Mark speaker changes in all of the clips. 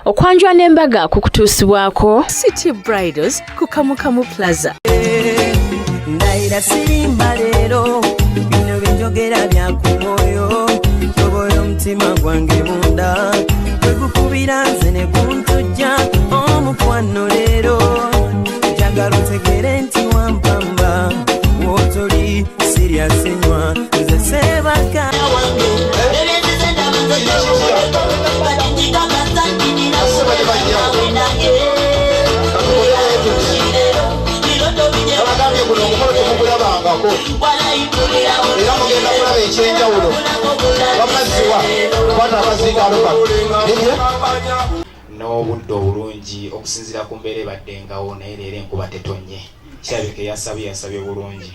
Speaker 1: Okwanjula n'embaga kukutuusibwako
Speaker 2: City Bridals ku Kamukamu Plaza.
Speaker 3: Ndayira sirimba leero, bino byenjogera bya ku mwoyo. Tobola omutima gwange munda gwegukubira nze ne guntujja omukwano leero. Njagala otegere nti wampamba wotoli sirya sinywa nze sebaka wange.
Speaker 4: Abagambye guno omukolo temugulabangako, era mugenda kulaba ekyenjawulo. Bamaziwa kwata abazingaalo kano.
Speaker 5: N'obudde obulungi okusinziira ku mbeera ebaddengawo, naye leero enkuba tetonye, kirabika eyasabye yasabye bulungi.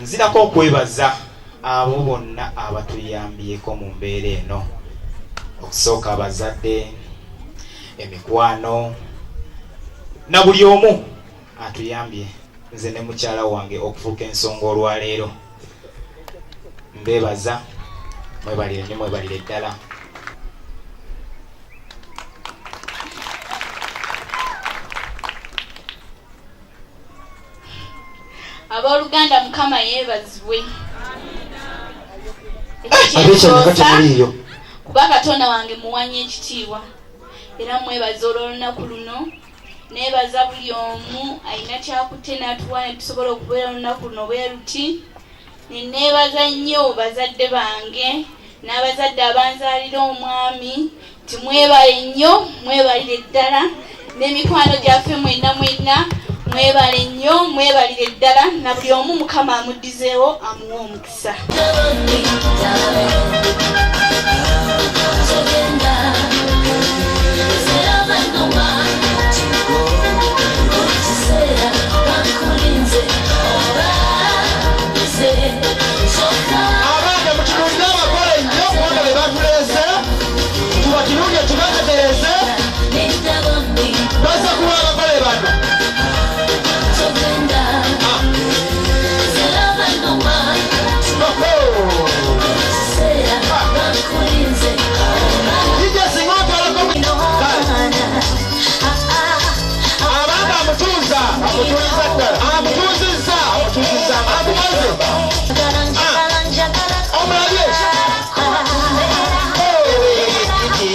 Speaker 5: Nzirako okwebaza abo bonna abatuyambyeko mu mbeera eno, okusooka abazadde, emikwano na buli omu atuyambye nze ne mukyala wange okufuuka ensonga olwaleero. Mbeebaza, mwebalire nnyo, mwebalire ddala.
Speaker 6: Abooluganda, Mukama yeebazibwe.
Speaker 4: Abekyanyaka temuliiyo.
Speaker 6: Kuba Katonda wange muwanya ekitiibwa era mwebaza olw'olunaku luno. Neebaza buli omu alina kyakutte n'atuwa ne tusobola okubeera olunaku luno bwe luti. Neneebaza nnyo bazadde bange n'abazadde abanzaalira omwami nti mwebale nnyo, mwebalire ddala, n'emikwano gyaffe mwenna mwenna mwebale nnyo, mwebalire ddala, na buli omu Mukama amuddizeewo amuwe omukisa.
Speaker 4: Abange, mutunuulire abagole nnyo kubanga be batuleese. Tubatunuulire, tubategereze, bazza kuba abagole bano. Ah. Oho. DJ singa otwalako. Kale. Abanga amutuuza, amutuuliza ddala, amutuuzizza, amutuuzizza, amumaze. Ah. Omulabye.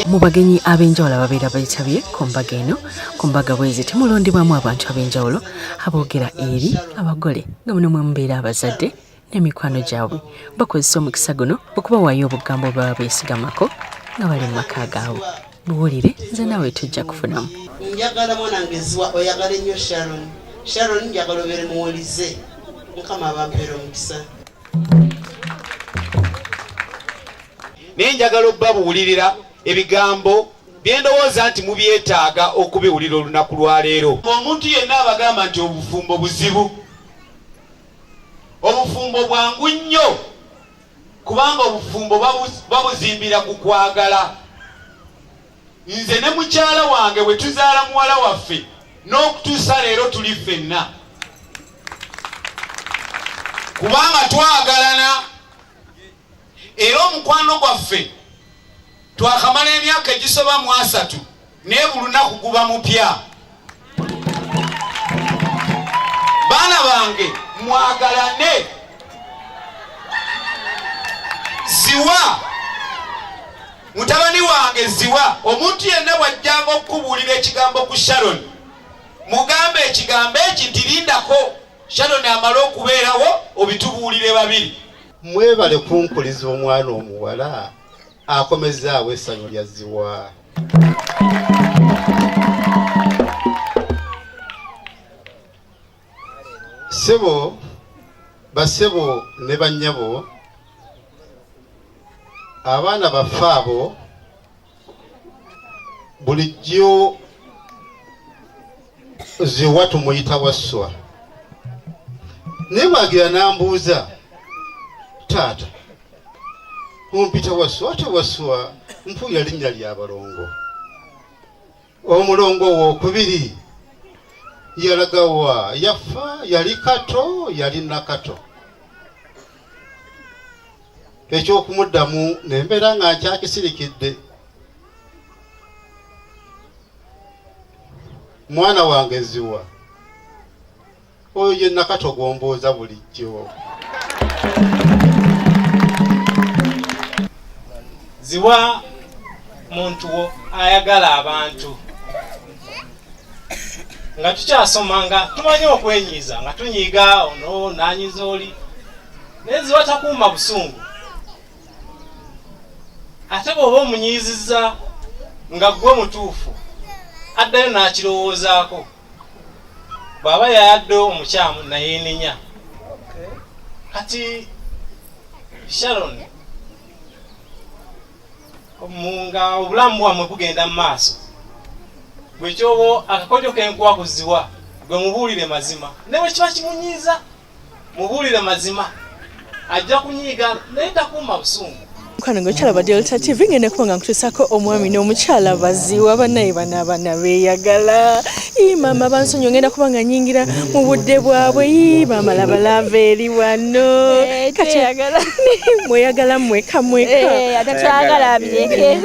Speaker 2: Mu bagenyi ab'enjawulo ababeera beetabye ku mbaga eno, ku mbaga bwezi temulondebwamu abantu ab'enjawulo aboogera eri abagole, nga muno mwe mubeera abazadde n'emikwano gyabwe. Bakozesa omukisa guno okubawaayo obugambo bwe baba beesigamako nga bali mu maka gaabwe. Buwulire nze naawe tujja kufunamu.
Speaker 7: Njagala mwanange Ziwa oyagala ennyo Sharon. Sharon, njagala obeere muwulize. Mukama abampeera omukisa.
Speaker 8: Naye njagala obbabuulirira ebigambo bye ndowooza nti mubyetaaga okubiwulira olunaku lwa leero. Omuntu yenna abagamba nti obufumbo buzibu, obufumbo bwangu nnyo, kubanga obufumbo babuzimbira ku kwagala. Nze ne mukyala wange bwe tuzaala muwala waffe n'okutuusa leero tuli ffenna, kubanga twagalana, era omukwano gwaffe twakamala emyaka egisoba mu 30, naye buli lunaku guba mupya. Baana bange, mwagalane. Ziwa mutabani wange Ziwa, omuntu yenna bw'ajjanga okukubuulira ekigambo ku Sharon, mugambe ekigambo eki nti lindako Sharon amale okubeerawo obitubuulire babiri.
Speaker 9: Mwebale kunkuliza omwana omuwala akomezaawo essanyu lya Ziwa. Ssebo, bassebo ne bannyabo, abaana baffe abo bulijjo Ziwa tumuyita Wasswa, naye bwagira n'ambuuza, "Taata, ompita Wasswa, ate Wasswa mpuuya linnya lya balongo. Omulongo owookubiri yalagawa? Yafa yali kato, yali nakato." Ekyokumuddamu nembeera nga nkyakisirikidde. Mwana wange Ziwa, oyo ye Nakato gw'ombuuza bulijjo.
Speaker 5: Ziwa muntu ayagala abantu. Nga tukyasoma nga tumanyi okwenyiiza, nga tunyiiga ono nanyiza oli, naye Ziwa takuuma busungu. Ate bw'oba omunyiizizza nga ggwe mutuufu, addayo n'akirowoozaako. Bw'aba yayadde omukyamu nayeenenya. Kati Sharon, nga obulamu bwammwe bugenda mu maaso, gwe kyoba akakodyo kenkuwa ku Ziwa, gwe mubuulire mazima, ne bwe kiba kimunyiiza mubuulire mazima, ajja kunyiiga naye takuuma busungu.
Speaker 2: Mukwano gwe kyalaba Delta TV, ngenda kuba nga nkutuusako omwami n'omukyala Baziwa. Bannaye bano abaana beeyagala. Ii maama bansonyiwa, ngenda kuba nga nnyingira mu budde bwabwe. Ii maama, laba lava eri wano. Kati
Speaker 6: Tweyagala.
Speaker 2: Mweyagala mweka mweka.
Speaker 6: Ate twagala bireke.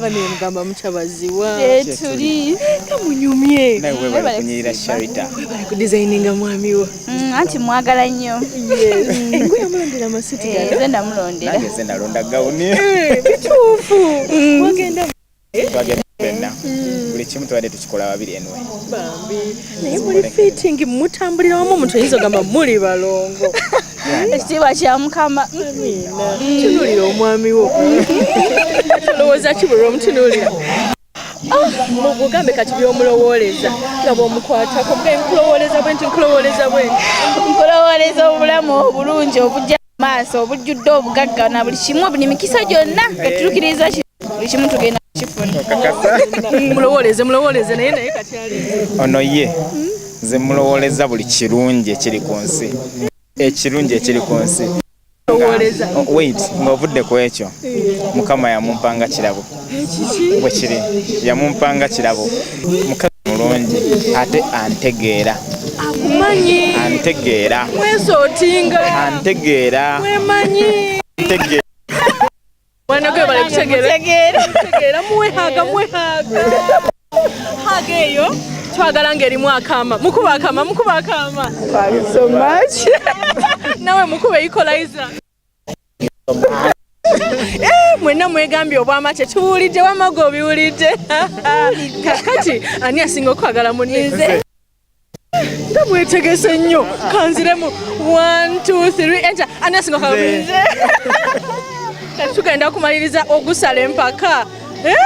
Speaker 2: Banaye mugamba mutya Baziwa?
Speaker 6: Tuli.
Speaker 2: Kamunyumye.
Speaker 5: Nawe webale kunyirira, Sharita.
Speaker 2: Webale kudesigninga mwami wo.
Speaker 6: Anti mwagala nnyo.
Speaker 2: Engoye yamulondera amasuti gano?
Speaker 6: Nze namulondera.
Speaker 5: Nange nze nalonda gawuni.
Speaker 2: Bituufu. Wagenda
Speaker 5: Twagenda ffenna, buli kimu tubadde tukikola babiri anyway.
Speaker 2: Bambi, naye muli fitting, mutambulira wamu, omuntu oyinza ogamba muli balongo.
Speaker 6: Ekitiibwa kya Mukama.
Speaker 2: Amiina. Tunuulira omwami wo, olowooza ki buli lwomutunuulira? Mugambe kati byomulowooleza nga bw'omukwatako, mugambe nkulowooleza bwe nti, nkulowooleza bwe nti.
Speaker 6: Nkulowooleza obulamu obulungi obujja mu maaso, obujjudde obugagga na buli kimu, buli mikisa gyonna etuukiriza, buli kimu tugenda kukifuna.
Speaker 5: Kakasa.
Speaker 2: Mulowooleze, mulowooleze, naye kati ali
Speaker 5: Ono ye nze mulowooleza buli kirungi ekiri ku nsi, ekirungi ekiri ku nsi.
Speaker 2: Lowooleza.
Speaker 5: Oh, wait, ng'ovudde ku ekyo, Mukama yamumpanga kirabo bwe kiri, yamumpanga kirabo. Mukazi mulungi ate antegeera.
Speaker 2: Akumanyi.
Speaker 5: Antegeera.
Speaker 2: Mwesootinga.
Speaker 5: Antegeera.
Speaker 2: Mwemanyi.
Speaker 5: Antegeera.
Speaker 2: Mwana gwe bale kutegeera.
Speaker 6: Kutegeera.
Speaker 2: Kutegeera, muwe hug, muwe hug. Hug eyo twagala ng'erimu akaama. Mukuba akaama, mukuba akaama. Thank you so much. Nawe mukube equalizer. Mwenna mwegambye obwama, tetuwulidde, wamma gwe obiwulidde. Kakati ani asinga okwagala munne?
Speaker 6: Nze.
Speaker 2: Nga mwetegese nnyo, kanziremu 1 2 3 enter. Ani asinga okwagala munne? Kati tugenda kumaliriza ogusala empaka. Eh?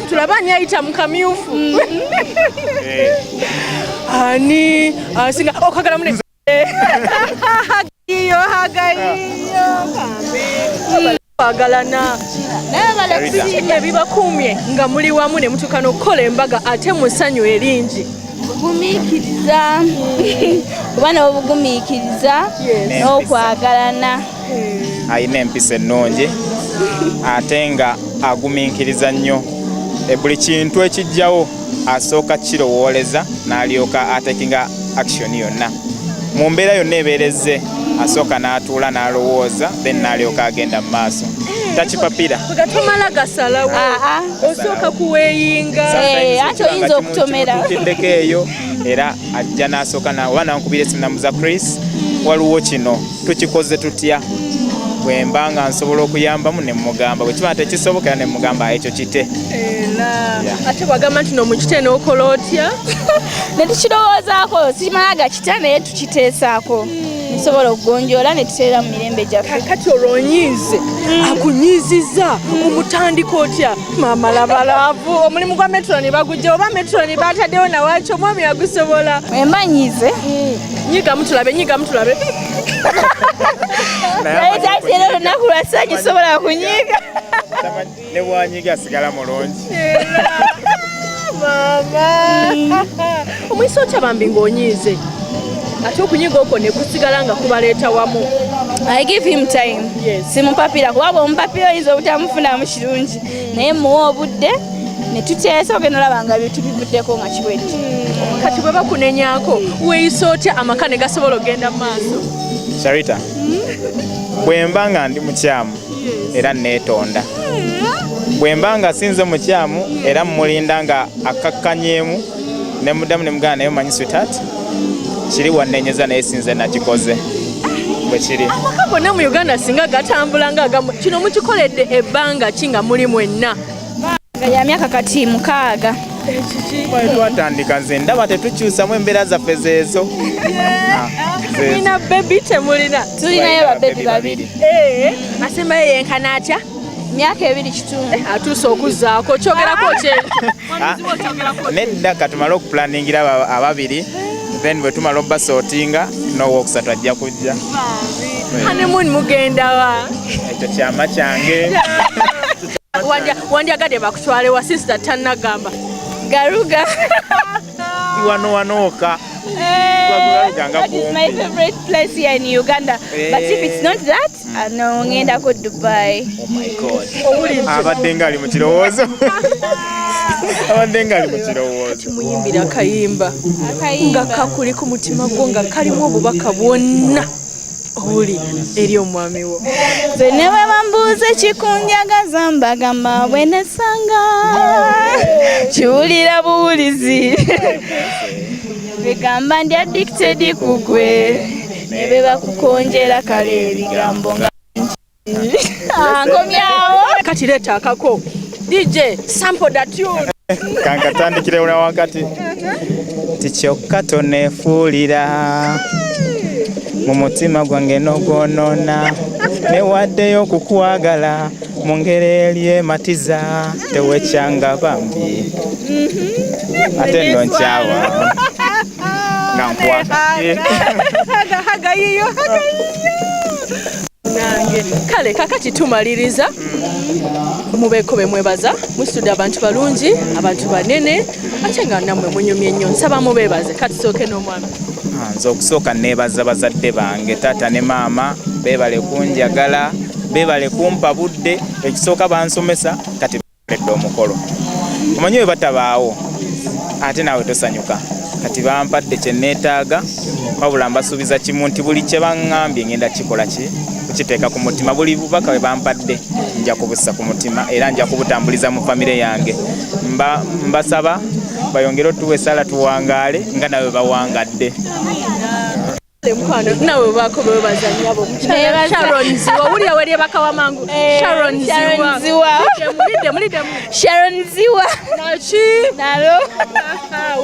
Speaker 2: Tulabe ani ayita mu kamyufu. Ani asinga okwagala munne? Hug iyo, hug iyo, bambi kwagalana.
Speaker 6: Naye bale
Speaker 2: Biki ebibakuumye nga muli wamu ne mutuuka n'okukola embaga ate mu ssanyu eringi?
Speaker 6: Bugumiikiriza, kuba n'obugumiikiriza n'okwagalana.
Speaker 5: Alina empisa ennungi ate nga agumiikiriza nnyo. Buli kintu ekijjawo asooka kirowooleza n'alyoka atakinga action yonna. Mu mbeera yonna ebeerezze, asooka n'atuula n'alowooza, then n'alyoka agenda mu maaso, takipapira.
Speaker 2: Nga tomala gasalawo, osooka kuweeyinga.
Speaker 6: Eh, ate oyinza okutomera.
Speaker 5: Kimutuukiddeko eyo era ajja n'asooka oba nankubira esimu namuza, "Chris, waliwo kino, tukikoze tutya?" Bwe mba nga nsobola okuyambamu ne mugamba, bwe kiba tekisoboka era ne mugamba ekyo kite.
Speaker 2: Era ate bwagamba nti nomukite n'okola otya?
Speaker 6: Ne tukirowoozaako, simala gakita, naye tukiteesaako nsobola okugonjoola ne tuteera mu mirembe gyaffe.
Speaker 2: Kakati olwo onyiize, akunyiizizza, omutandika otya? Maama labalaavu, omulimu gwa matron bagujja oba matron bataddewo nawaki, omwami agusobola?
Speaker 6: Emba nyiize,
Speaker 2: Nyigamu tulabe, nyigamu tulabe.
Speaker 6: Naye tati era olunaku lwa ssanyu, sobola kunyiiga.
Speaker 5: Ne bwanyiga asigala mulungi.
Speaker 2: Maama, omuyisa otya bambi ng'onyiize, ate okunyiga okwo ne kusigala nga kubaleeta wamu?
Speaker 6: I give him time. Simupapira, kuba bw'omupapira oyinza obutamufunamu kirungi, naye muwa obudde ne tuteesa, ogenda olaba nga bintu bivuddeko nga kiwedde.
Speaker 2: Kati bwe bakunenyaako, weeyisa otya amaka ne gasobola okugenda mu maaso?
Speaker 5: Sharita, bwe mba nga ndi mukyamu era neetonda, bwe mba nga sinze mukyamu era mulinda nga akakkanyeemu. Nemuddamu nemugana naye omanyi sweetheart, kiri wannenyeza naye sinze nakikoze bwe kiri.
Speaker 2: Amaka gonna mu Uganda singa gatambula nga agamu. Kino mukikoledde ebbanga ki nga muli mwenna?
Speaker 6: Nga ya myaka kati 6.
Speaker 5: Bwe twatandika nze ndaba tetukyusamu embeera zaffe zeezo.
Speaker 2: Mulina baby temulina?
Speaker 6: Tulinayo babebi babiri.
Speaker 2: Asembayo yenkana atya?
Speaker 6: Myaka 2 kitundu.
Speaker 2: Atuuse okuzzaako kyogerako kye.
Speaker 5: Nedda katumale okuplanningira ababiri, then bwe tumala obbasootinga n'owokusatu ajja kujja.
Speaker 2: Honeymoon mugenda wa?
Speaker 5: Ekyo kyama kyange.
Speaker 2: Wandyagadde bakutwale wa sister tannagamba?
Speaker 6: Garuga.
Speaker 5: Wano wanooka.
Speaker 6: That is my favorite place here in Uganda. But if it's not that, no, ngenda ko Dubai.
Speaker 5: Oh my God. Abadde nga ali mu kirowoozo. Abadde nga ali mu kirowoozo.
Speaker 2: Muyimbira akayimba. Nga kakuli ku mutima gwo nga kalimu obubaka bwonna obuli eri omwami wo.
Speaker 6: Nze ne bwe bambuuza ekikunjagaza mbagamba bwe nesanga kiwulira buwulizi. Bigamba ndi addicted ku gwe ne bwe bakukonjera kale ebigambo nga nkomyawo.
Speaker 2: Kati leeta akako. DJ sample that tune.
Speaker 5: Kankatandikire una wakati. Nti kyokka toneefuulira mu mutima gwange n'ogwonoona newaddeyo okukwagala mu ngeri eri ematiza tewekyanga bambi ate nno nkyawa nga nkwata.
Speaker 2: Haga yiyo, haga yiyo. Nange kale kakati tumaliriza mubeeko be mwebaza. Musitudde abantu balungi, abantu banene, ate nga nammwe munyumye nnyo. Nsaba mubeebaze. Kati tusooke n'omwami.
Speaker 5: Nze okusooka neebaza bazadde bange, taata ne maama, beebale kunjagala, beebale kumpa budde. Ekisooka bansomesa, kati bakoledde omukolo. Omanyi bwe batabaawo ate naawe tosanyuka. Kati bampadde kye neetaaga, wabula mbasuubiza kimu nti buli kye baŋŋambye ngenda kikola ki kukiteeka ku mutima. Buli bubaka bwe bampadde nja kubussa ku mutima era nja kubutambuliza mu famire yange. Mbasaba bayongere otuwa essaala tuwangaale nga nawe bawangadde.
Speaker 2: Mukwano nawe baako bebaza nnyabo. Sharon Ziwa, owulira weri bakawa mangu. Sharon Ziwa. Mulidde, mulidde.
Speaker 6: Sharon Ziwa.
Speaker 2: Naki?
Speaker 6: Nalo.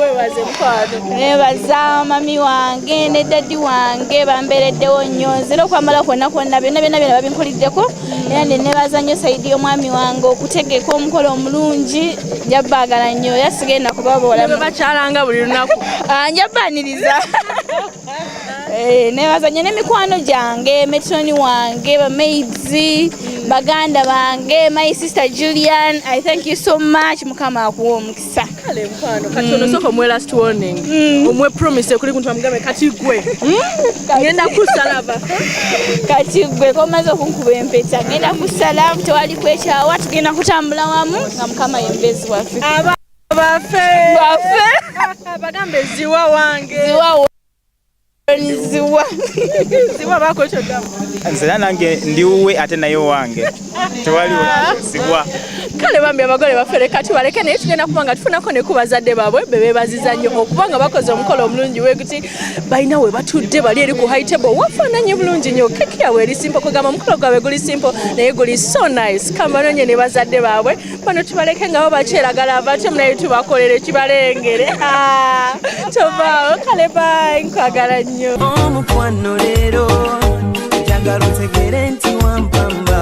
Speaker 2: Webaze mukwano.
Speaker 6: Nebaza mami wange ne daddy wange bambereddewo nnyo. Nze okwambala kwonna kwonna byonna byonna byonna babinkuliddeko. Era ne nebaza nnyo sayidi y'omwami wange okutegeka omukolo omulungi. Nja baagala nnyo era sigenda kubaboola.
Speaker 2: Bakyalanga buli lunaku.
Speaker 6: Nja baaniriza. Nebaza nnyo n'emikwano gyange, metroni wange, bamaids, baganda bange, my sister Julian, I thank you so much. Mukama akuwa omukisa.
Speaker 2: Kale mukwano, kati ono sooka omuwe last warning. Omuwe promise kuli kuntu amugambe kati gwe. Ngenda kusalaba.
Speaker 6: Kati gwe komaze okunkuba empeta. Ngenda kusala, tewali kwekyawa, tugenda kutambula wamu nga Mukama ye mubeezi waffe.
Speaker 2: Baffe.
Speaker 6: Baffe.
Speaker 2: Bagambe ziwa wange.
Speaker 6: Ziwa Ziwa.
Speaker 2: Ziwa bako ekyo gamba.
Speaker 5: Nze era nange ndi wuwe ate naye wange. Tewaliwo sibwa.
Speaker 2: Kale bambi abagole baffe leka tubaleke, naye tugenda kuba nga tufunako ne ku bazadde baabwe be beebaziza nnyo okuba nga bakoze omukolo omulungi we guti. Balina we batudde bali eri ku high table wafaananye bulungi nnyo. Keki yaabwe eri simple, kugamba omukolo gwabwe guli simple naye guli so nice. Kambanonye ne bazadde baabwe bano tubaleke nga bo bakyeragala ate munaye tubakolere kibalengere. Tovaawo kale bye, nkwagala nnyo.
Speaker 3: Omukwano leero njagala otegere nti wampamba.